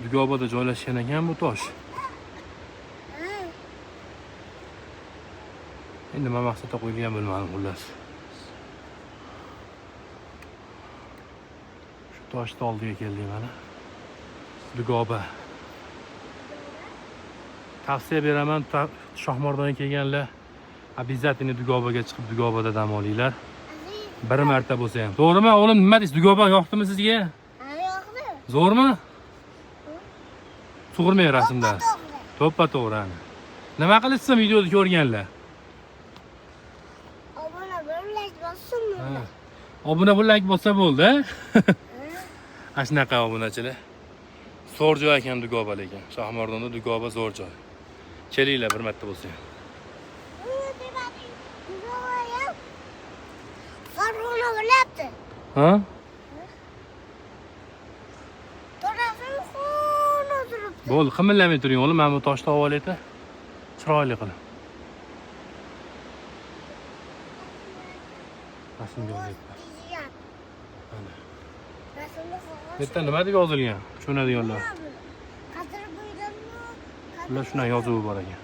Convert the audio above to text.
Dugobada joylashgan ekan bu tosh. Endi nima maqsadda qo'yilgan bilmadim xullas. Shu toshni oldiga keldik mana. Dugoba. Tavsiya beraman, Shohmardonga kelganlar обязательно Dugobaga chiqib Dugobada dam olinglar. Bir marta bo'lsa ham. To'g'rimi, o'g'lim, nima deysiz? Dugoba yoqdimi sizga? Ha, yoqdi. Zo'rmi? Sug'urmang rasmda. To'g'ri. To'ppa to'g'ri ana. Nima qilishsin videoni ko'rganlar? Obuna bo'lib like bossin. Ha. Obuna bo'lib like bossa bo'ldi. Ana shunaqa obunachilar. Zo'r joy ekan Dugoba lekin. Shohimardonda Dugoba zo'r joy. Kelinglar bir marta bo'lsa ham. Farg'ona bo'lyapti. Ha? To'rasini xona turibdi. Bo'ldi, qimillamay turing o'g'lim, mana bu toshni olib olayda. Chiroyli qilib. Rasmga olyapman. Degan. Ana. Rasmni qog'oz. Bu yerda nima deb yozilgan? Tushunadiganlar. Qadr bo'ydanmi? Ular shunaqa yozuvi bor ekan.